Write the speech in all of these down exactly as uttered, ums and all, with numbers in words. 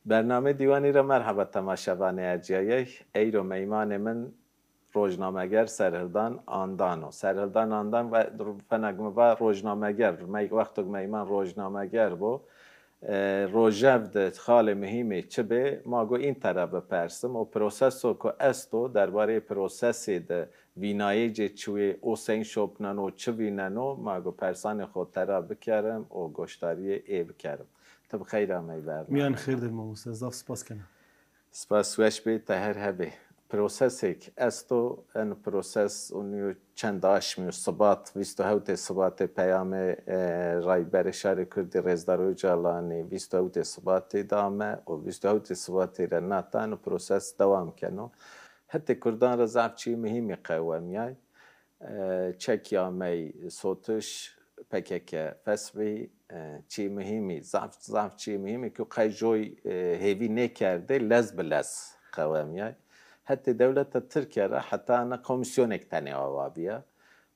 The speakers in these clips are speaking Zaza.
Bernameyê Dîwanî ra merheba temaşevanê ercîyayey. Eyro meymanê min rojnameger Serhildan Andan o. Serhildan Andan ve fena mi va rojnameger, mey-, wexto ke meyman rojnameger bo, e, rojev de xalê muhîmê çi bê, ma go înte ra bipersim. O proseso ke esto, derbarê prosesê de vînayê cê çi wê, o seyn şopneno, çi vîneno, ma go persanê xo tera bikerim û goşdarîyê ê bikerim. Ti bi xeyr amey bername. Mîyan xêr de mamoste, zaf spas kena. Spas weş bê, ti her hebê. Prosesêk esto, en proses û nîyo çend aşmîyo, sibat, vîst û hewtê sibatê peyamê, e, Rayberê Şarê Kurdî Rêzdar Ocalanî vîst û hewtê sibatê de ame û vîst û hewtê sibatê ra nata en proses dewam keno. Hetê kurdan ra zaf çî muhîmî qewemîyay. E, çekî amey sotiş, P K K fesbî, e, çî muhîmî, zaf, zaf çî muhîmî ku qey joy, e, hêvî nêkerdê, lez bi lez qewemîyay. Hetê dewleta Tirkîya ra heta ana komîsyonêk tenê awa bîya.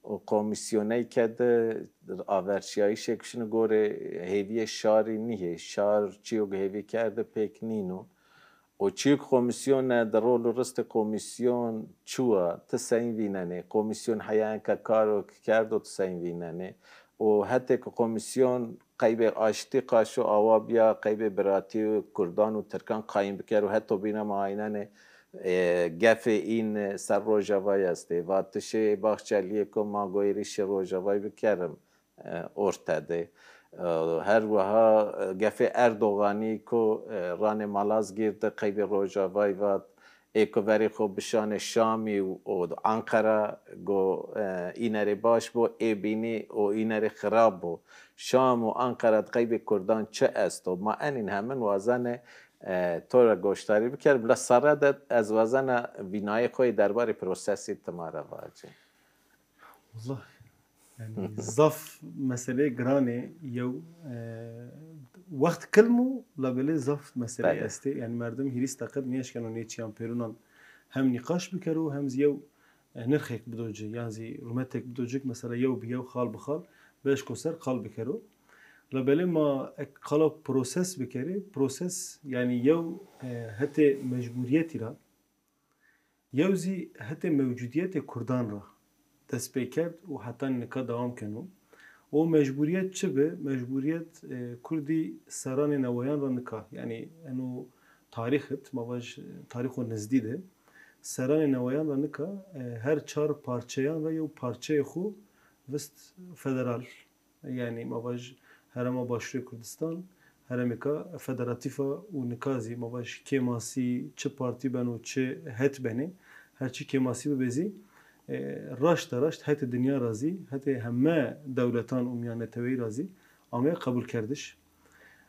O komîsyoneyke de averşîyayîşêk şino gorê hêvîyê şarî nîyê. Şar çîyo ke hêvî kerde pêk nîno. O çîyo ke komîsyone de rol û ristê komîsyon çi wa, ti seyn vînenê? Komîsyon heya enka karo ke kerdo, ti seyn vînenê? O hetê ke komîsyon qeybê aştî qaşo awa bîya, qeybê biratî kurdan û tirkan qayîm bikero, heto bîna ma aynenê, e, gefê în ser Rojavayî estê. Vatişê Baxçelîyê ke ma go êrîşê Rojavayî bikerim, e, orte de. E, her wiha, e, gefê Erdoganî ku, e, ranê Malazgîrt de qeybê Rojavayî vat, ê ku verê xo bişanê Şamî û Anqara, go, e, înerê baş bo, ê bînî û înerê xirab bo. Şam û Anqara de qeybê kurdan çi esto? Ma enîn hemin wazenê, e, to ra goşdarî bikerim. La serre de ez wazena vînayê xo yê derbarê prosesî ti ma ra vacî. Wellahî, yanî zaf meseleyê giran ê, yew, e, wext kilm o, labelê zaf meseleyê estê. Yanî merdim hîris deqe de nêeşkeno nê çîyan pêrunan hem nîqaş bikero, hem zî yew, e, nirxêk bido ci, yan zî rûmetêk bido ci ke mesela yew bi yew, xal bi xal, bieşko ser qal bikero. Labelê ma ek qala proses bikerê, proses yanî yew, e, hetê mecbûrîyetî ra, yew zî hetê mewcudîyetê kurdan ra dest pê kerd û heta nika dewam keno. O mecbûrîyet çi bi? Mecbûrîyet, e, kurdî serranê neweyan ra nika, yanî eno tarîx id, ma vaj, e, tarîxo nizdî de, serranê neweyan ra nika, e, her çar parçeyan ra yew parçeyê xo vist federal. Yanî ma vaj Herêma Başûrê Kurdistan herêmêka federatîf a û nika zî ma vaj kêmasî, çi partî beno, çi het benê, her çi kêmasî bibê zî, e, raşta raşt hetê dinya ra zî, hetê heme dewletan û mîyanneteweyî ra zî ameya qebûlkerdiş.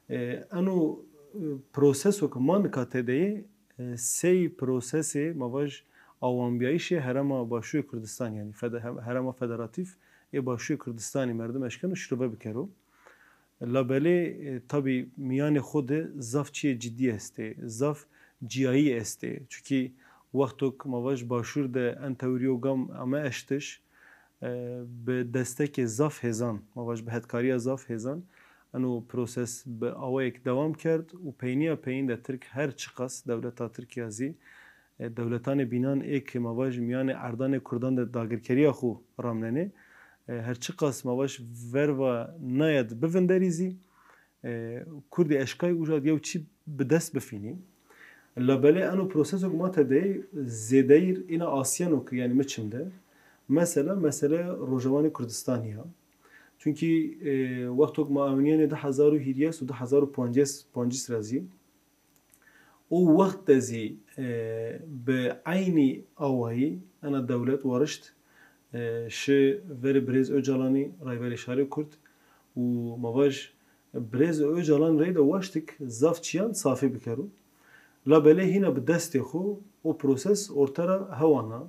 E, eno, e, proseso ke ma nika tede yê, e, sey prosesê ma vaj awanbîyayîşê Herêma Başûrê Kurdistan, yanî fede-, hem-, Herêma Federatîf ê Başûrê Kurdistanî merdim eşkeno şirove bikero. Labelê, e, tabî mîyanê xo de zaf çîyê cidî estê, zaf cîyayî estê. Çunkî wexto ke ma vaj Başûr de en tewrî yo gam ame eştiş, e, bi destekê zaf hêzan, ma vaj bi hetkarîya zaf hêzan, eno proses bi awayêk dewam kerd û peynîya peyin de Tirk her çiqas dewleta Tirkîya zî, e, dewletanê bînan ê ke ma vaj mîyanê erdanê kurdan de dagirkerîya xo ramnenê, e, her çiqas ma vaj verva naye de bivinderî zî, e, kurdî eşkay uca de yew çî bi dest bifînî. Labelê eno proseso ke ma tede yê zêdeyîr îna asîyeno ke, yanî mi çim de, mesela, mesele Rojawanê Kurdistanî ya. Çunkî, e, wexto ke ma ewnîyenê di hezar û hîrês û di hezar û pancês, pancês ra zî, o wext de zî, e, bi eynî awayî ena dewlet warişt, e, şi verê birêz Ocalanî, Rayberê Şarê Kurd û ma vaj birêz Ocalan reyde waştik zaf çîyan safî bikero. Labelê hîna bi destê xo o proses orte ra hewana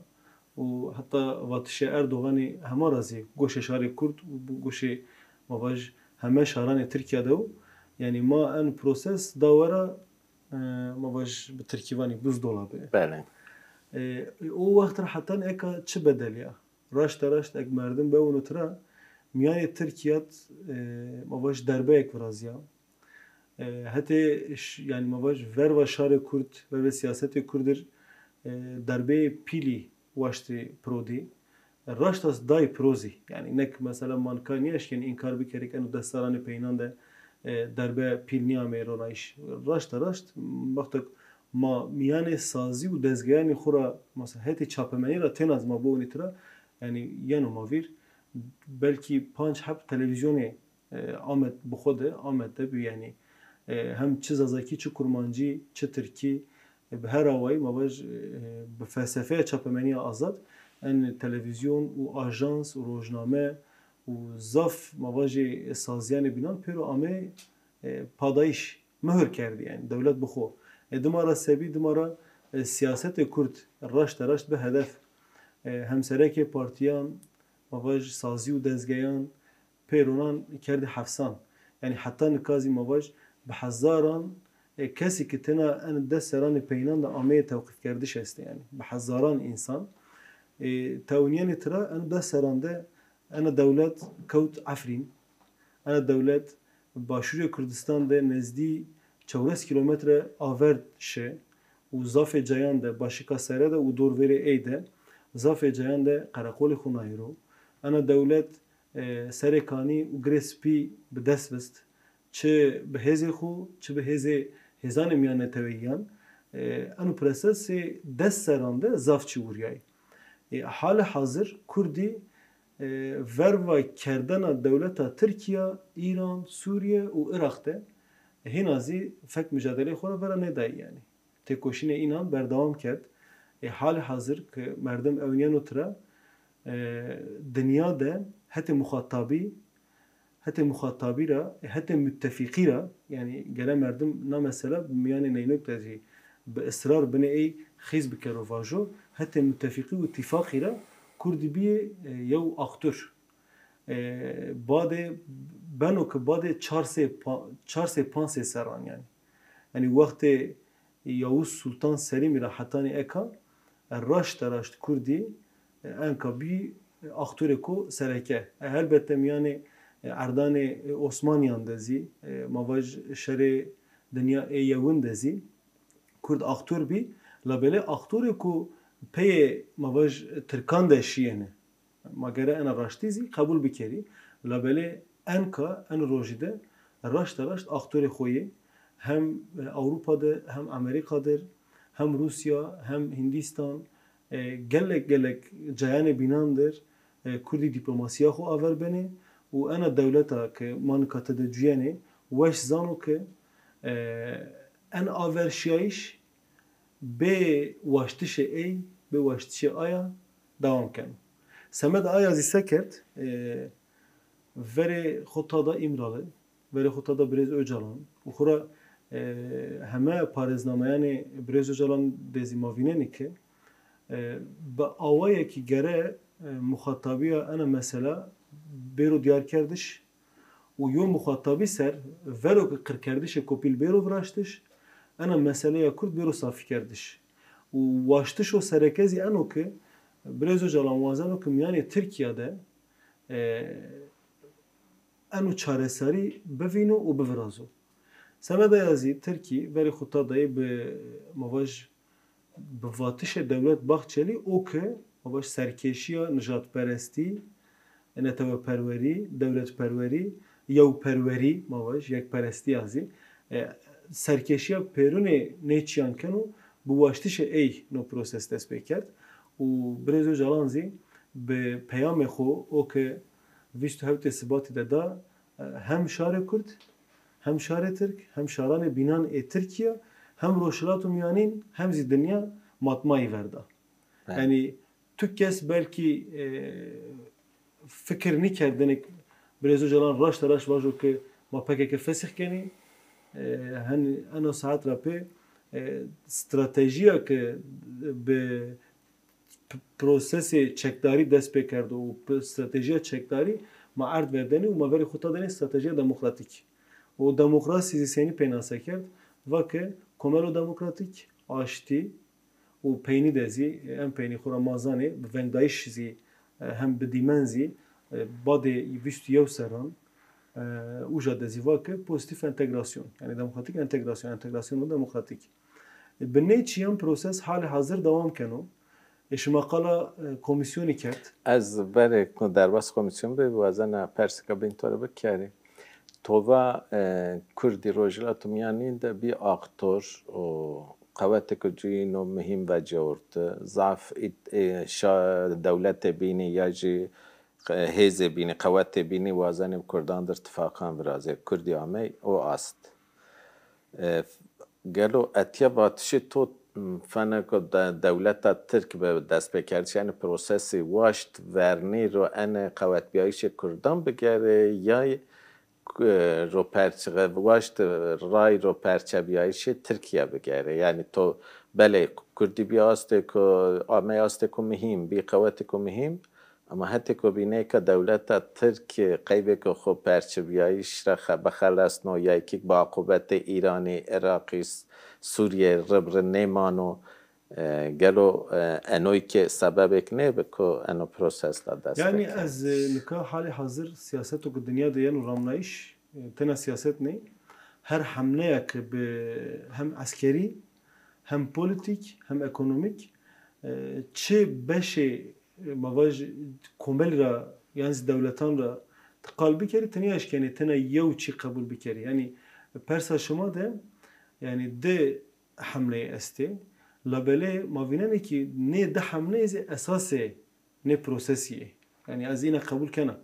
û heta vatişê Erdoganî hema ra zî goşê şarê Kurd û goşê ma vaj heme şaranê Tirkîya de o. Yanî ma en proses da wera, e, ma vaj bi tirkî vanî buzdolabı. Belê. E, o wext ra hetan eka çi bedel ya? Raşta raşt ek merdim bewino tira, mîyanê Tirkîya de, e, ma vaj derbeyek virazîya. E, hetê ş-, yanî ma vaj verva şarê Kurd, verva siyasetê Kurd ir, e, derbeyê pîlî waştî piro dî. Raşta s-, dayî piro zî. Yanî nek mesela ma nika nîeşkenî înkar bikerî ke eno des serranê peyînan de, e, derbe pîl nîameyî ronayîş. Raşta raşt, wextek ma mîyanê sazî û dezgeyanê xo ra, mesela hetê çapemenî ra têna zî ma biwanî tira, yanî yeno ma vîr, belkî panc heb televîzyonê e, Amed bi xo de, Amed de bi yanî, e, hem çi zazakî, çi kurmancî, çi tirkî, e, bi her awayî ma vaj, e, bi felsefeya çapemenîya azad, en televîzyon û ajans û rojname û zaf ma vajê sazîyanê bînan pêro ameyî, e, padayîş, muhir kerdî yanî dewlet bi xo. E, dima ra sebî, dima ra, e, siyasetê Kurd raşte raşt bi hedef. E, hemserekê partîyan, ma vaj sazî û dezgeyan, pêronan kerdî hefsan. Yanî heta nika zî ma vaj bi hezaran, e, kesî ki têna en des serranê peyînan de ameyê tewqîfkerdiş estê yanî. Bi hezaran însan. E, tewnîyenê tira eno des serran de ena dewlet kewt Efrîn. Ena dewlet Başûrê Kurdistan de nezdî çewres kîlometre aver şi û zafê cayan de, Başika Sere de û dorvêrê ey de, zafê cayan de qereqolê xo nayê ro. Ena dewlet e, serê kanî û girê spî bi dest vist. Çi bi hêzê xo, çi bi hêzê hêzanê mîyanneteweyîyan, e, eno prosesê des serran de zaf çî vurîyayî. E, halê hazir Kurdî, e, verva kerdena dewleta Tirkîya, Îran, Sûrîye û Iraq de hîna zî fek mucadeleyê xo ra vera nêdayî yanî. Têkoşînê înan berdewam kerd. Ê halê hazir ke merdim ewnîyeno tira, e, dinya de hetê muxatabî, hetê muxatabî ra, ê hetê muttefîqî ra, yanî gere merdim na mesela bi mîyanê neynoke de zî bi israr binê ey xîz bikero vajo, hetê muttefîqî û îtîfaqî ra Kurdî bîyê, e, yew aktor. E, badê beno ke badê çar sey pa-, çar sey panc sey serran yanî. Yanî wextê Yavuz Sultan Selîmî ra hetanî eka, e, raşte raşt Kurdî, e, enka bî, e, aktorêko sereke. E, helbete mîyanê, e, erdanê, e, Osmanîyan de zî, e, ma vaj şerê dinya ê yewin de zî Kurd aktor bî, labelê aktorêko peyê ma vaj Tirkan de şîyêne. Ma gere ena raştî zî qebul bikerî. Labelê enka, en rojî de raşta raşt aktorê xo yê hem, e, Ewropa dir, hem Amerîka dir, hem Rûsya, hem Hindîstan, e, gelek gelek cayanê bînan dir, e, Kurdî dîplomasîya xo aver benê û ena dewleta ke ma nika tede cuyenê weş zano ke, e, en averşîyayîş bê waştişê ey, bê waştişê aya dewam keno. Semeda aya zî se kerd? E, verê xo tada Îmrali, verê xo tada Birêz Ocalan û xora, e, heme parêznameyanê Birêz Ocalan de zî ma vînenî ke, e, bi awayekî gere, e, muxatabîya ena mesela bêro dîyarkerdiş, û yo muxatabî ser, vero ke qirkerdişê kopîl bêro viraştiş, ena meseleya Kurd bêro safîkerdiş. Û waştişo sereke zî eno ke Birêz Ocalan wazeno ke mîyanê Tirkîya de, e, eno çareserî bivîno û bivirazo. Semeda ya zî Tirkî verê xo tadayê bi, ma vaj, bi vatişê Dewlet Bahçelî o ke, ma vaj, serkêşîya nijadperestî, neteweperwerî, dewletperwerî, yewperwerî, ma vaj, yekperestîya zî, e, serkêşîya pêrunê nê çîyan keno, bi waştişê ey no proses dest pê kerd û Birêz Ocalan zî bi peyamê xo o ke vîst û hewtê Sibatî de da, e, hem şarê Kurd, hem şarê Tirk, hem şaranê bînan ê Tirkîya, hem Rojhilat û Mîyanîn, hem zî dinya matmayî verda. Evet. Yanî tu kes belkî, e, fikir nîkerdêne ke Birêz Ocalan raşta raşt vajo ke ma P K K fesix kenî. E, hen eno saet ra pê, e, stratejîya ke bi p-, prosesê çekdarî dest pê kerdo û p-, stratejîya çekdarî ma erd verdenî û ma verê xo tadenî stratejîya demokratîk. Û demokrasî zî senî pênase kerd? Va ke komelo demokratîk, aştî û peynî de zî, e, en peynî xo ra ma zanê, bi vengdayîş zî, e, hem bi dîmen zî, e, badê vîst û yew serran, E, uca de zî va ke pozîtîf entegrasyon, yanî demokratîk entegrasyon, entegrasyon demokratîk. E, bi nê çîyan proses halê hazir dewam keno. E, şima qala, e, komîsyonî kerd. Ez verê ku derbas komîsyon bê, wazena persika bîn to rê bikerî. To va, e, Kurdî Rojhilata Mîyanîn de bî aktor û qewetêko cuyîno muhîm vecewrti. Zaf ît-, e, şa-, dewletê bînî ya jî, e, hêzê bînî, qewetê bînî wazenê bi Kurdan dir tifaqan virazê. Kurdî amey o ast. E, gelo etya vatişê to, m, feneko de, dewleta Tirk bi destpêkerdiş, yanî prosesê waşt vernî ro enê qewetbîyayîşê Kurdan bigerê, yay, e, ro perçe, waşt ray ro perçebîyayîşê Tirkîya bigerê? Yanî to belê Kurdî bî astêko, amey astêko muhîm, bî qewetêko muhîm, ama hetêko bîneyka dewleta Tirk qeybêko xo perçebîyayîş ra xe-, bixelesno, yay kî bi aqûbetê Îranî, Iraqî, S-, Sûrîye rib ri nêmano, e, gelo, e, enoy kî sebebêk nêbi ku eno proses ra dest bikero? Yanî ez, e, nika halê hazir siyaseto ku dinya de yeno ramnayîş, e, tena siyaset ney. Her hemleya ke bi hem eskerî, hem polîtîk, hem ekonomîk, e, çi beşê, e, ma vaj komelî ra yan zî dewletan ra ti qal bikerî, ti nêeşkenê tena yew çî qebul bikerî. Yanî persa şima de, yanî di hemleyê estê. Labelê ma vînenê kî nê di hemleyê zî esasê nê prosesî yê. Yanî ez îna qebul kena.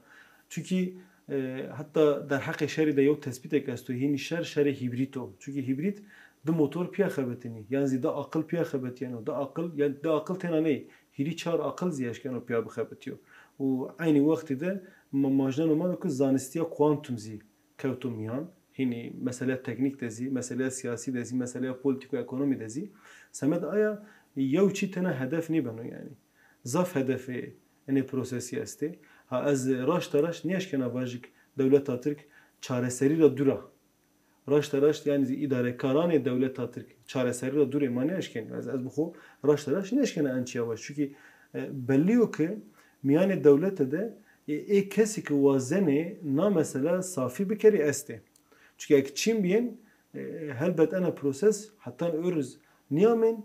Çunkî, e, heta derheqê şerî de yew tespîtek esto. Hînî şer, şerê hîbrîd o. Çunkî hîbrîd di motor pîya xebetinî. Yan zî di aqil pîya xebetîyeno. Di aqil, yan di aqil têna ney. Hîrî çar aqil zî eşkeno pîya bixebitîyo. Û eynî wextî de ma, majneno ma de ku zanistîya kuantum zî kewto mîyan. Hînî meseleya teknîk de zî, meseleya sîyasî de zî, meseleya polîtîk û ekonomî de zî. Semed aya yew çî tena hedef nêbeno yanî. Zaf hedefê enê prosesî estê. Ha ez raşta raşt nêeşkena vajik dewleta Tirk çareserî ra dûr a. Raşta raşt yanî zî îdarekaranê dewleta Tirk çareserî ra dûr ê, ma nêeşkenî. Ez, ez bi xo raşta raşt nêeşkena en çîya vaj. Çunkî, e, bellî yo ke mîyanê dewlete de, e, ê kesî ke wazenê na mesela safî bikerî estê. Çunkî eke çîn bîyên, e, helbet ena proses hetan ewro zî nîyamên.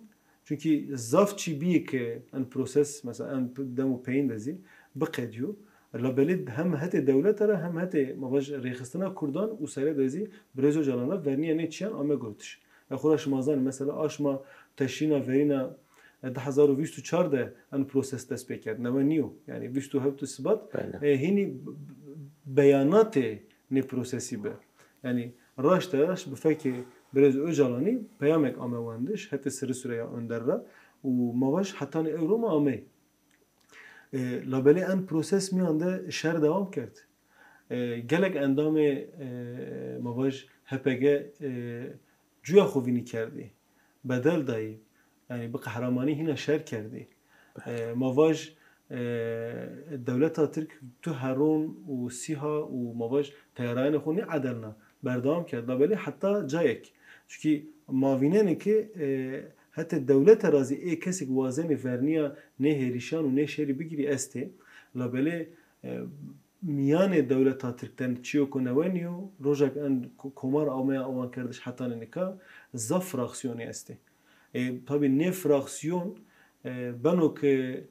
Çunkî zaf çî bîyê ke en proses, mesela en p-, dem û peyîn de zî biqedîyo. Labelê hem hetê dewlete ra hem hetê, ma vaj, rêxistina Kurdan û sere de zî Birêz Ocalan ra vernîya nê çîyan ame gotiş. Ya xo ra şima zanê, mesela aşma teşrîna verîna, e, di hezar û vîst û çar de en proses dest pê kerd. Newe nîyo. Yanî vîst û hewt Sibat, belê, e, hînî b-, b-, beyanatê nê prosesî bi. Yanî raşta raşt bi fekê Birêz Ocalanî peyamek ame wendiş, hetê Sirri Süreyya Önder ra û ma vaj hetanî ewro ma amey. E, labelê en proses mîyan de şer dewam kerd. E, gelek endamê, e, ma vaj H P G, e, cuya xo vînî kerdî. Bedel dayî. Yanî bi qehremanî hîna şer kerdî. E, ma vaj, e, dewleta Tirk tu heron û sîha û ma vaj teyarayanê xo nêedelna. Berdewam kerd. Labelê heta cayek. Çunkî ma vînenê ke, e, hetê dewlete ra zî ê kesêk wazenê vernîya nê hêrişan û nê şerî bigîrî estê. Labelê, e, mîyanê dewleta Tirk de çîyêko newe nîyo, rojek en ko-, komar ameya awankerdiş hetanî nika zaf fraksîyonî estê. E, tabî nê fraksîyon, e, beno ke,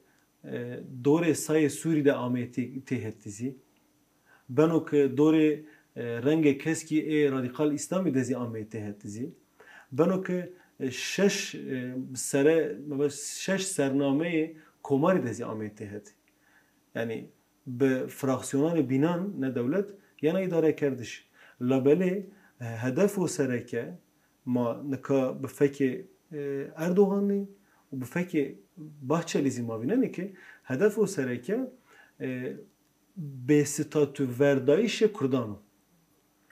e, dorê Sayê Sûrî de ameyê tê-, têhetî zî. Beno ke dorê, e, rengê keskî ê radîkal îslamî de zî ameyê têhetî zî. Beno ke, e, şeş, e, sere, şeş sernameyê komarî de zî ameyê têhetî. Yanî bi fraksîyonanê bînan ne dewlet yena îdarekerdiş. Labelê, e, hedefo sereke ma nika bi fekê, e, Erdoganî û bi fekê Bahçelî zî ma vînenê ke hedefo sereke, e, bêstatûverdayîşê Kurdan o.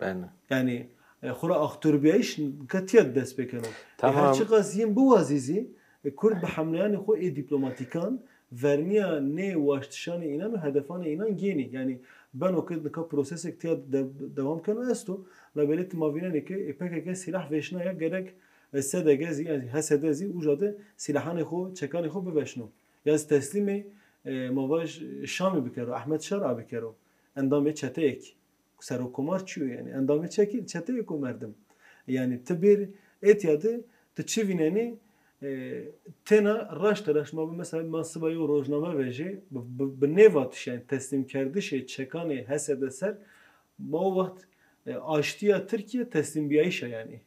Bene. Yanî, e, xo ra aktorbîyayîş nika tîya de dest pêkeno. E, her çiqas yên biwazî zî, e, Kurd bi hemleyanê xo ê dîplomatîkan vernîya nê waştişanê înan û hedefanê înan gênî. Yanî beno ke nika prosesêk tîya de dewam keno esto, labelê ti ma vînenê ke, e, P K K sîlah vêşna ya gerek, e, S D G zî, yanî H S D zî uca de sîlahanê xo, çekanê xo biveşno. Ya zî teslîmê, e, ma vaj Şamî bikero, Ehmed Şera bikero. Endamê çeteyêk. Serokomar çi yo yanî? Endamê çekî, çeteyêko merdim. Yanî ti bêrî êtya de ti çi vînenî, e, têna raşte raşt ma bi mesela ma siba yew rojname vejê, bi, bi, bi nêvatiş yanî teslîmkerdişê çekanê H S D ser, ma o wext, e, aştîya Tirkîye teslîmbîyayîş a yanî.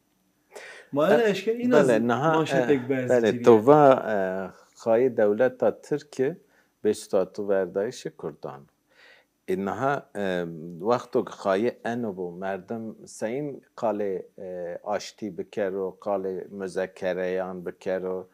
Ma ena eşkenî îna zî manşetek berz cêrî. Belê, to va, e, xayê dewleta Tirkî bê statûverdayîşê kurdan. Ê niha, e, wexto ke xayê eno bo, merdim seyîn qalê, e, aştî bikero, qalê muzakereyan bikero,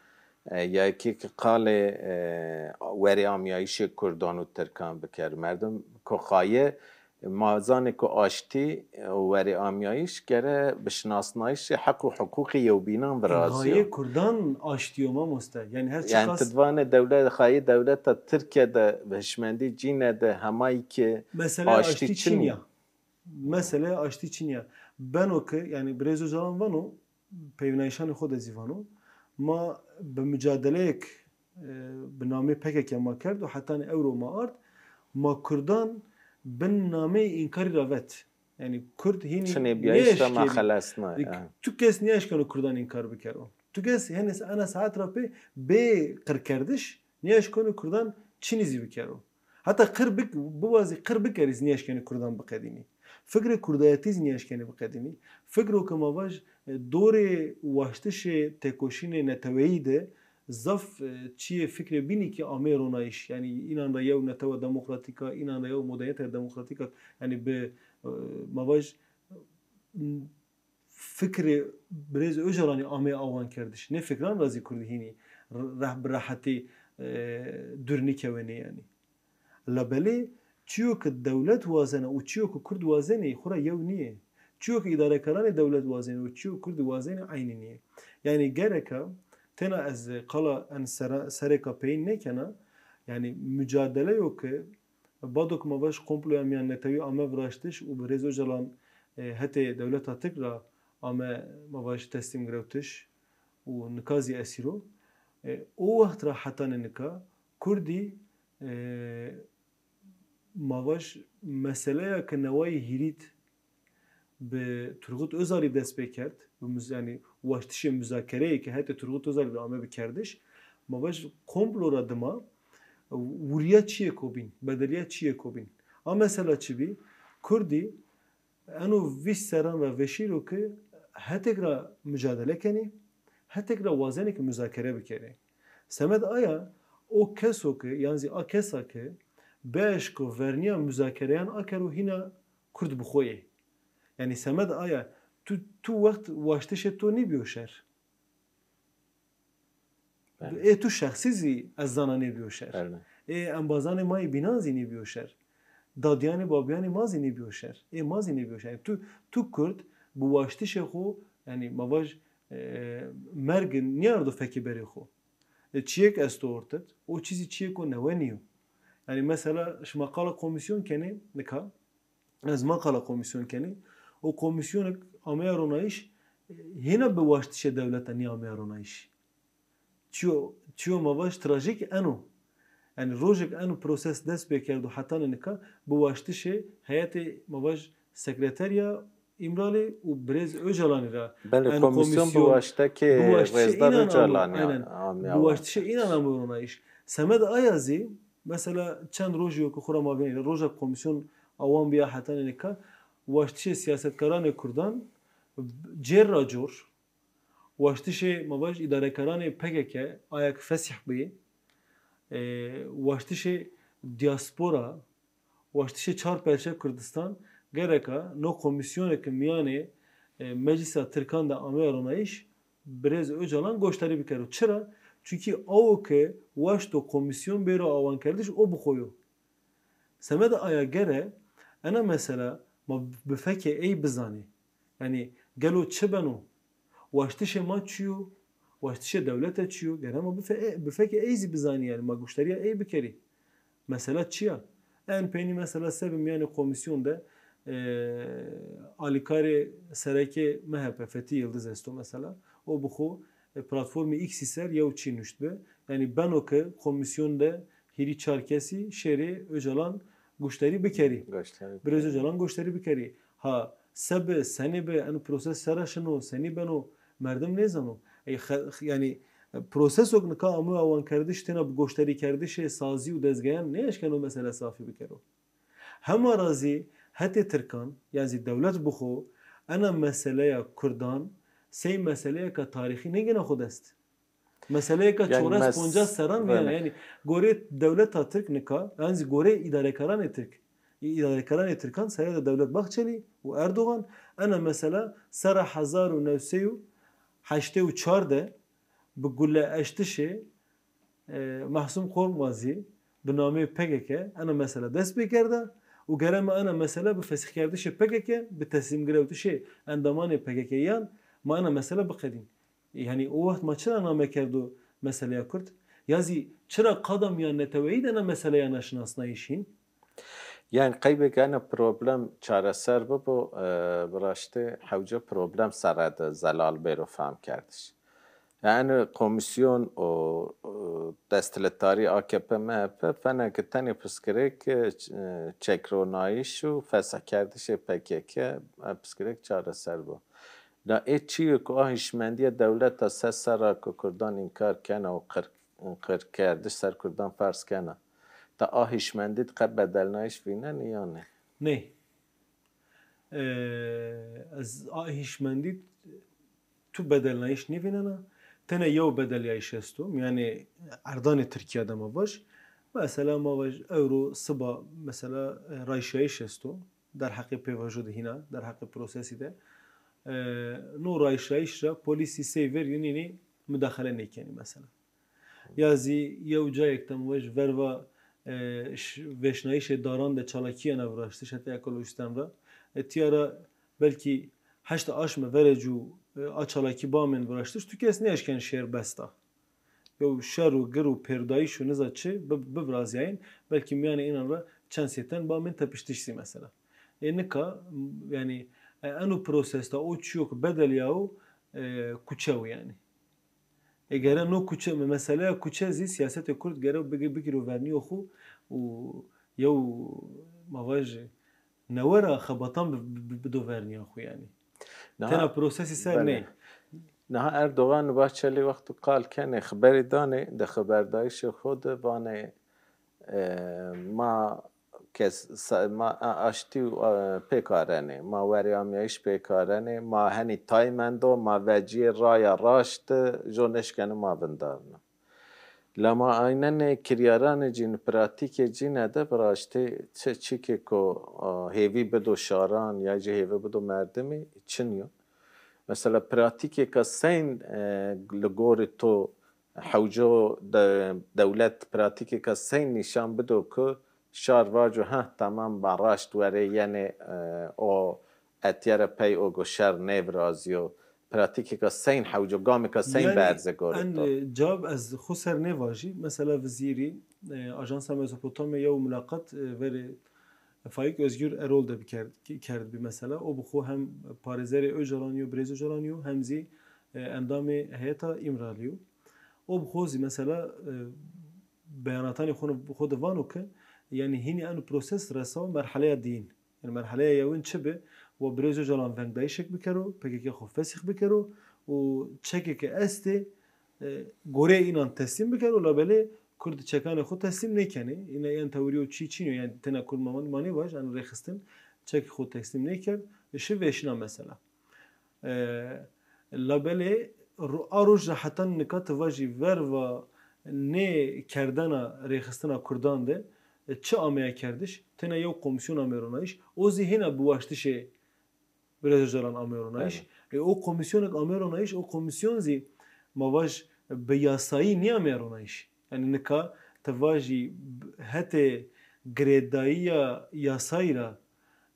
e, ya kî ke qalê, e, werêamîyayîşê kurdan û tirkan bikero. Merdim ko xayê, ma zanê ku aştî û werêamîyayîş gere bi şinasnayîşê heq û hiqûqê yewbînan virazîyo. Xayê kurdan aştî yo mamoste. Yanî her çiqas. Yanî ti di vanê dewlet, xayê dewleta Tirkîye de hişmendî cîne de hemayî ke aştî çin ya. Mesele aştî çin ya. Beno ke, yanî Birêz Ocalan vano, peynîyayîşanê xo de zî vano, ma bi mucadeleyêk, e, bi namê P K K ma kerd û hetanî ewro ma ard, ma kurdan bin nameyê înkarî ra vet. Yanî kurd hînî çinê bîyayîş ra ma xelesna. Tu kes nêeşkeno kurdan înkar bikero. Tu kes henî ena saet ra pê bê qirkerdiş nêeşkeno kurdan çinî zî bikero. Heta qir bik-, biwazî qir bikerî zî nêeşkenî kurdan biqedînî. Fikrê kurdayetî zî nêeşkenî biqedînî. Fikro ke ma vaj, e, dorê waştişê têkoşînê neteweyî de zaf, e, çiyê fikrê bînî kî ameyê ronayîş. Yanî înan ra yew netewa demokratîk a, înan ra yew modernîtaya demokratîk a. Yanî bi, e, ma vaj, fikrê Birêz Ocalanî ameyê awankerdiş. Nê fikran ra zî kurdî hînî re-, bi rehetî, e, dûr nîkewenê yanî. Labelê çiyo ke dewlet wazena û çiyo ke kurd wazenê xwu ra yew nîyê. Çiyo ke îdarekaranê dewlet wazenê û çiyo kurdî wazenê eynî nîyê. Yanî gereka têna ez qala en sera-, serêka peyîn nêkena, yanî mucadeleyo ke bado ke ma vaj komploya mîyannetewî ame viraştiş û Birêz Ocalan, e, hetê dewleta Tirk ra ame ma vaj teslîm girewtiş û nika zî esîr o. E, o wext ra hetanê nika kurdî, e, ma vaj meseleya ke newayê hîrî de bi Turgut Özalî dest pê kerd, bi muz-, yanî waştişê muzakereyê ke hetê Turgut Özalî de ame bi kerdiş, ma vaj komplo ra dima wurîya çiyêko bîn, bedeliya çiyêko bîn. A mesela çi bî? Kurdî eno vîst serran ra veşîro ke hetêk ra mucadele kenê, hetêk ra wazenê ke muzakere bikerê. Semed aya o keso ke, yan zî a kesa ke bieşko vernîya muzakereyan akero hîna kurd bi xo yê. Yanî semed aya tu, tu wext waştişê to nêbîyo şer. Belê. Ê tu şexsî zî ez zana nêbîyo şer. Belê. Ê embazanê ma yê bînan zî nêbîyo şer. Dadîyanê babîyanê ma zî nêbîyo şer. Ê ma zî nêbîyo şer. Yanî tu, tu kurd bi waştişê xo, yanî ma vaj, e, merg nîyardo fekê berê xo. E, çiyêk esto orte de. O çî zî çiyêko newe nîyo. Yanî mesela şima qala komîsyon kenê nika. Ez ma qala komîsyon kenê. O komîsyonik ameya ronayîş, e, hêna bi waştişê dewleta nîameya ronayîş. Çiyo, çiyo ma vaj trajîk eno. Yanî rojêk eno proses dest pê kerdo hetanê nika bi waştişê heyetê ma vaj sekreterîya Îmralî û Birêz Ocalanî ra. Belê, eno komîsyon bi waştekê Rêzdar Ocalanî, aynen, bi waştişê înan ame ronayîş. Semed aya zî, mesela çend rojî yo ke xo ra ma vînenê, roja komîsyon awan bîya hetanê nika, waştişê sîyasetkaranê kurdan cêr ra cor, waştişê ma vaj îdarekaranê P K K, aya ke fesîh bî, e, waştişê dîaspora, waştişê çar perçe Kurdistan, gereka no komîsyonê ke mîyanê, e, Meclîsa Tirkan de ameya ronayîş, Birêz Ocalan goşdarî bikero. Çira? Çunkî awo ke waşto komîsyon bêro awankerdiş, o bi xo yo. Semeda aya gere ena mesela ma bi fekê ey bizanê. Yanî gelo çi beno? Waştişê ma çi yo? Waştişê dewlete çi yo? Gere ma bi fe-, bi fekê ey zî bizanî, yanî ma goşdarîya ey bikerî. Mesela çi ya? En peynî mesela se bi mîyanê komîsyon de, e, alîkarê serekê M H P Fethî Yildiz esto mesela. O bi xo, e, platformê X-î ser yew çî nuştbi. Yanî beno ke komîsyon de hîrî çar kesî şêrê Ocalan goşdarî bikerî. Goşdarî Birêz bikerî. Ocalan goşdarî bikerî. Ha, se bi, senê bi, eno proses sera şino, senî beno, merdim nêzano. Ey xe-, yanî, prosesok nika amo awankerdiş têna bi goşdarîkerdişê sazî û dezgeyan nêeşkeno mesele safî bikero. Hema ra zî hetê tirkan, yan zî dewlet bi xo, ena meseleya kurdan sey meseleyeka tarîxî nêgêna xo dest. Meseleyeka Yanî çores mes-, poncas serran vîyena. belê. Yanî gorê dewleta tirk nika, yan zî gorê îdarekaranê tirk, îdarekaranê tirkan, sere de Dewlet Bahçelî û Erdogan, ena mesela serra hezar û new sey û heştê û çar de bi guleeştişê, e, Mahsum Korkmazî bi nameyê P K K ena mesela dest pêkerda û gere ma ena mesela bi fesîxkerdişê P K K, bi teslîmgirewtişê endamanê P K K yan ma ena mesela biqedîn. Yanî o wext ma çira name kerdo meseleya Kurd? Ya zî çira qada mîyanneteweyî de na meseleya naşinasnayîş hîn? Yanî qeybê ke ene problem çareser bibo, e, bi raştî hewce problem sere de zelal bêro fehmkerdiş. Yanî komîsyon û, e, desthiledarî A K P M H P fene ke tenê pirsgirêk, e, çekronayîş û fesihkerdişê P K K, e, pirsgirêk çareser bo. La ê çîyo ku a hişmendîya dewleta se serra ku kurdan înkar kena û qir-, qirkerdiş ser kurdan ferz kena, ta a hişmendî de qe bedelnayîş vînenî ya nê? Nê. E, ez a hişmendî tu bedelnayîş nêvînena. Tene yew bedelyayîş esto. Mîyanê erdanê Tirkîya de ma vaj. Mesela ma vaj ewro siba mesela, e, rayşayîş esto. Derheqê pêvajo de hîna, derheqê prosesî de. E, no rayşayîş ra polîsî sey verî nînî mudaxele nêkenî mesela. Ya zî yew cayêk de ma vaj verva, e, ş-, vêşnayîşê daran de çalakîyena viraştiş hetê ekolojîstan ra. E, tîya ra belkî heşt aşme verê cû, e, a çalakî bamên viraştiş, tu kes nêeşken şêr besta. Yew şer û gir û pêrdayîş û niza çi bi-, bivirazîyayên, belkî mîyanê înan ra çend sey ten bamên tepiştiş zî mesela. Ê nika, m-, yanî, e, eno proses de o çîyo ke bedelîyawo, e, kuçe wo yanî. Ê gere no kuçe, me-, meseleya kuçe zî sîyasetê kurd gere bigi-, bigîro vernîyo xwu û yew ma vaj newe ra xebatan bi-, bi-, bido vernîya xwu yanî. Niha Tena prosesî ser belê. nê. Niha Erdogan û Bahçelî wexto qal kenê, xiberî danê, di xiberdayîşê xwu de vanê, e, ma kes-, sa-, ma a-, aştî û, e, pêk arenê, ma werêamîyayîş pêk arenê, ma henî tay mendo, ma vecîyê raya raşt de, jo nêşkeno ma vindarno. La ma aynenê kiryaranê cîn, pratîkê cîne de bi raştî çi çîkêko, e, hêvî bido şaran ya jî hêvî bido merdimî çin yo. Mesela pratîkêka seyn, e, li gorî to hewco de, dewlet pratîkêka seyn nîşan bido ku şar vaco, heh, temam, ma raşt werê yenê, e, o etîye ra pey o go şer nêvirazîyo. Pratîkêka seyn hewco, gamêka seyn Yanî, berzê gorê en, to. e, cewab ez xwu ser nêvajî. Mesela vizîrî, e, Ajansa Mezopotamya yew mulaqat, e, verê Faîk Özgür Erol de bikerd-, ki-, kerdbî mesela. O bi xwu hem parêzerê Ocalanî yo, birêz Ocalanî yo, hem zî, e, endamê heyeta Îmralî yo. O bi xwu zî mesela, e, beyanatanê xwu, xwu de vano ke, yanî hînî eno proses resawo merheleya diyîn. Yanî merheleya yewin çi bi? Wa birêz Ocalan vengdayîşêk bikero, P K K xwu fesîx bikero û çekê ke estê, e, goreyê înan teslîm bikero, labelê Kurd çekanê xwu teslîm nêkenê. Îna yen tewirî yo çî çin yo, yanî tena Kurd ma, ma nêvaj, eno rêxistin çekê xwu teslîm nêkerd, şi vêşna mesela. E, labelê ro-, a roj de heta nika ti vajî verva nêkerdena rêxistina kurdan de, e, çi ameya kerdiş? Tena yew komîsyon amê ronayîş. O zî hêna bi waştişê Birêz Ocalan amê ronayîş. Belê. E, o komîsyonek amê ronayîş, o komîsyon zî ma vaj bi yasayî nîyamê ronayîş. Yanî nika ti vajî b-, hetê girêdayîya yasayî ra,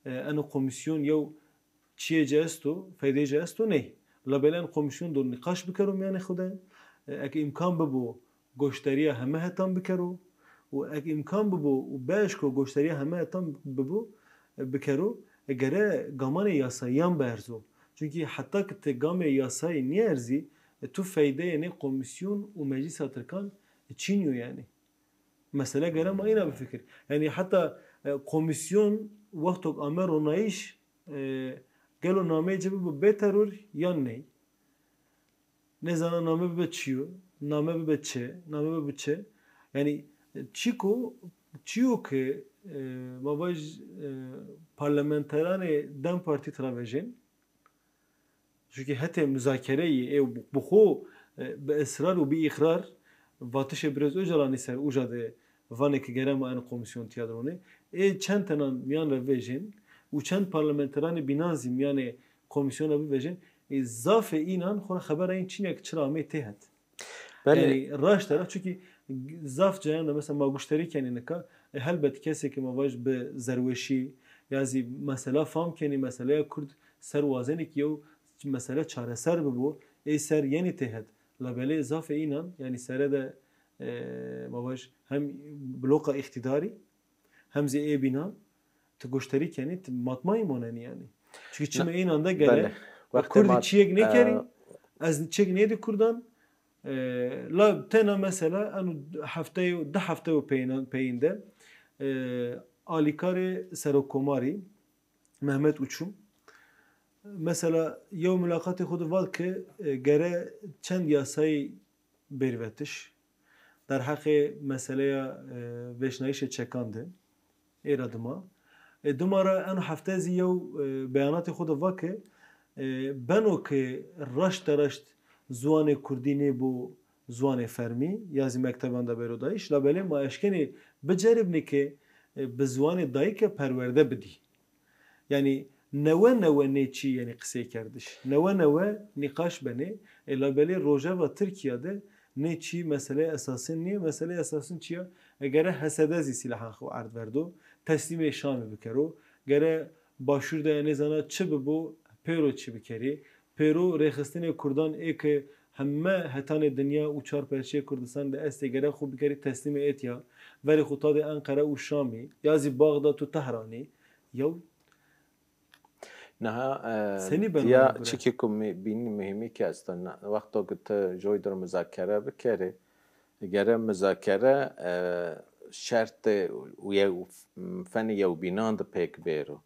e, eno komîsyon yew çiyê ci esto, feydeyê ci esto ney. Labelê en komîsyon do nîqaş bikero mîyanê xwu de. E, eke îmkan bibo, goşdarîya heme hetan bikero û eke îmkan bibo û bieşko goşdarîya heme hetan bibo, e, bikero, e, gere gamanê yasayîyan bierzo. Çunkî heta ke ti gamê yasayî nêerzî, e, tu feydeyê nê komîsyon û meclîsa tirkan, e, çin yo yanî. Mesele gere ma îna bifikir. Yanî heta E, komîsyon wexto ke ame ronayîş, e, gelo nameyê ci bibo bêteror yan ney? Nêzana name bibe çi yo, name bibe çi, name bibe çi. Yanî, e, çîko, çîyo ke, e, ma vaj, e, parlamenteranê DEM Partî tira vejên, çunkî hetê muzakereyî ê bi xo, e, bi israr û bi îqrar vatişê birêz Ocalanî ser uca de vanê ke gere ma eno komîsyon tîya de ronê. Ê çend tenan mîyan ra vejên û çend parlamenteranê bînan zî mîyanê komîsyona bivejên. Ê zafê înan xo ra xebera în çin ya ke çira ameyî têhet. Belê. Yanî raşt ra, çunkî zaf cayan de mesela ma guşterî kenî nika, e, helbet kesê ke ma vaj bi zerweşî ya zî mesela fam kenî, meseleya kurd ser wazenê ke yew mesele çareser bibo, ê ser yenî têhet. Labelê zafê înan, yanî sere de, e, ma vaj hem bloka îqtîdarî, hem zî ê bînan, ti goşterî kenî, ti matmayî monenî yanî. Çunkî çimê înan de gere, belê, wextê kurdî ma, çîyêk nêkerî, e, ez çîyêk nêdî kurdan, e, la tena mesela eno hefteyo, di hefteyo peyînan, peyîn de, e, alîkarê serokkomarî Mehmet Uçum, mesela yew mulaqatê xo de vat ke, e, gere çend yasayî bêrî vetiş. Derheqê meseleya, e, vêşnayîşê çekan de, ê ra dima. E, dima ra eno hefte zî yew, e, beyanatê xo de va ke, e, beno ke raşt de raşt ziwanê kurdî nêbo ziwanê fermî ya zî mekteban de bêro dayîş, labelê ma eşkenê biceribnê ke, e, bi ziwanê dayîke perwerde bidî. Yanî newe newe nê çî, yanî qiseykerdiş. Newe newe nîqaş benê. E, labelê rojeva Tirkîya de nê çî meseleyê esasin nîyê. Meseleyê esasin çi ya? E, gere H S D zî sîlahan xo erd verdo. Teslîmê Şamî bikero. Gere Başûr de nêzana çi bibo, pêro çi bikerî. Pêro rêxistinê kurdan ê ke heme hetanê dinya û çar perçeyê Kurdistan de estê, gere xo bikerî teslîmê êtya. Verê xo tadê Enqere û Şamî, ya zî Baxdad û Tehranî. Yew. Niha, e, tiya çikê ku mi-, bînî muhîmî ke esto, na-, wexto ke ti joy dir muzakere bikerê, gere muzakere, e, şertê yew, fenê yewbînan de pêk bêro.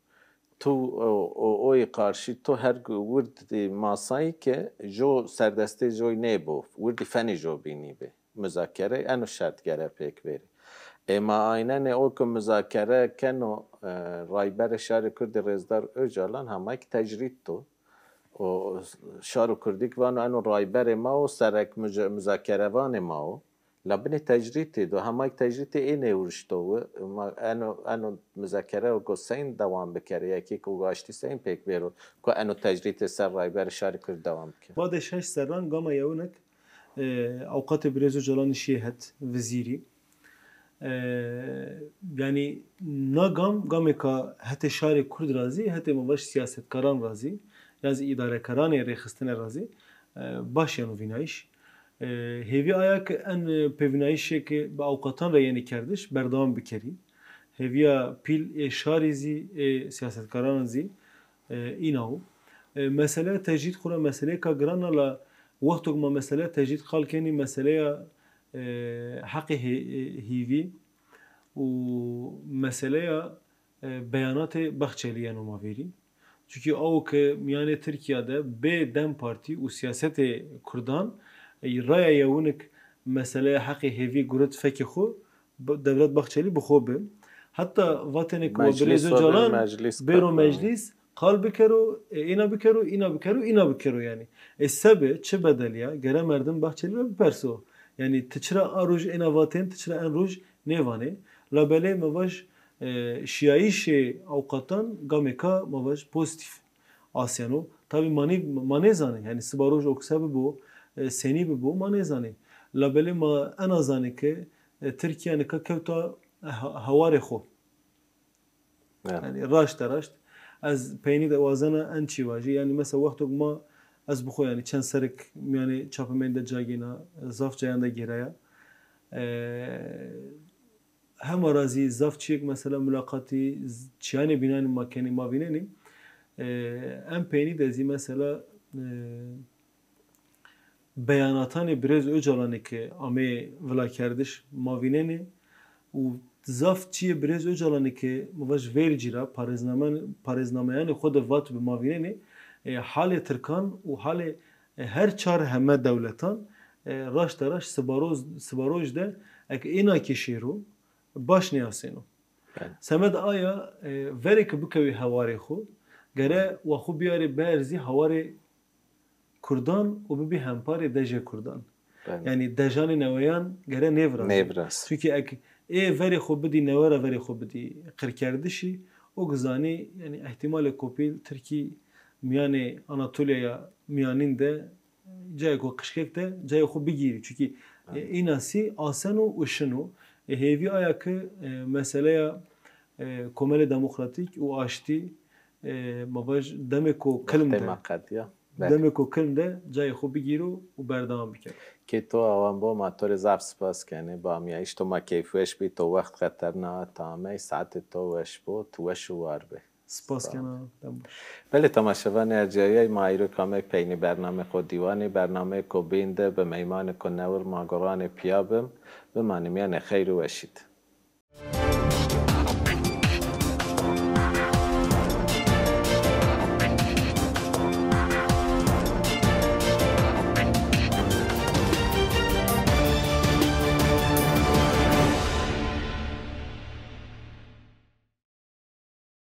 Tu, o, o, oyê qarşî tu her gu-, wirdî masayî ke jo serdestê joy nêbo, wirdî fenê jo bînî bê. Muzakere eno şert gere pêk bêrê. Ê ma aynenê o ke muzakere keno, e, Rayberê Şarê Kurdî Rêzdar Ocalan, hema kî tecrîd do. O şaro kurdî kî vano eno rayberê ma o, serek muza-, muzakerevanê ma o. La binê tecrîdî do, hema kî tecrîdî ê nêwurişto wi. Ma eno, eno muzakere o go seyn dewam bikerê, ya kî ku aştî seyn pêk bêro, ku eno tecrîdî ser Rayberê Şarê Kurdî dewam bikerê. Badê şeş serran gama yewinik, e, awqatê birêz Ocalanî şîyê het vizîrî. E, yanî na gam, gamêka hetê şarê Kurd ra zî, hetê ma vaj siyasetkaran ra zî, yan zî îdarekaranê rêxistine ra zî, e, baş yeno vînayîş. E, hêvî aya ke en, e, pêvînayîşê ke bi awqatan ra yenê kerdiş, berdewam bikerî. Hêvîya pîl ê şarî zî, ê siyasetkaran zî, e, îna wo. E, meseleya tecrîd xwura meseleyêka giran a, la wexto ke ma meseleya tecrîd qal kenî, meseleya, e, heqê hê-, e, hîvî û meseleya, e, beyanatê Bahçelî yeno ma vîrî. Çunkî awo ke mîyanê Tirkîya de bê DEM Partî û siyasetê kurdan, e, raya yewinik meseleya heqê hêvî guret fekê xwu, Ba-, Devlet Bahçelî bi xo bi. Heta vatêne ke wa birêz Ocalan bêro meclîs, qal bikero, e, îna bikero, îna bikero, îna bikero yanî. E, sebe, çi bedel ya? Gere merdim Bahçelî ra biperso. Yanî ti çira a roj êna vatên, ti çira en roj nêvanê? Labelê ma vaj, e, şîyayîşê awqatan gamêka ma vaj pozîtîf aseno. Tabî ma nê, ma nêzanê. Yanî siba roj okse bibo, e, senî bibo, ma nêzanê. Labelê ma ena zanê ke, e, Tirkîya nika kewta he-, hewarê xo. Ya. Yanî raşt de raşt. Ez peynî de wazena en çî vajî. Yanî mesela wexto ke ma, ez bi xo yanî çend serek mîyanê çapemeyîn de ca gêna, zaf cayan de gêraya. E, Hema ra zî zaf çîyêk mesela mulaqatî, z-, çîyanê bînanî ma kenî, ma vînenî. E, en peynî de zî mesela, e, beyanatanê birêz Ocalanî ke ameyê vilakerdiş ma vînenî û Zaf çiyê birêz Ocalanî ke mi vaj vercî ra parêznamen-, parêznameyanê xo de vat bi ma vînenê, e, halê tirkan û halê, e, her çar heme dewletan, e, raşta raşt sibaroz-, sibaroj de eke êna ke şêro, baş nêasêno. Belê. Semed aya, e, verê ke bikewê hewarê xo, gere wa xo biyarê bierzî hewarê kurdan û bibî hemparê dejê kurdan. Belê. Yanî dejanê neweyan gere nêvirazî. Nêviraz. Çunkî eke ê verê xo bidî newe ra verê xo bidî qirkerdişî, o ki zanî, yanî îhtîmalê kopîl tirkî mîyanê Anatolya ya mîyanîn de cayêko qijkek de cayê xo bigîrî. Çunkî, e, Aynen. Înasî aseno û şino. E, hêvî aya ke, e, meseleya, e, komelê demokratîk û aştî, e, ma vaj demêko kilm de, Wextê ma qediya. Belê. Demêko kilm de cayê xo bigîro û berdewam bikero. Kê to awan bo, ma to rê zaf spas kenê. Bamîyayîş to ma keyfweş bî, to wext xeterna ta amey, saetê to weş bo, tu weş û war bê. Spas kena, dem baş. Belê, temaşevanê erciyayî, ma îro kamey peynî bernameyê xo dîwanî, bernameyêko bîn de bi meymanêko newir ma goranê pîya bim, bimanî mîyanê xeyr û weşî de.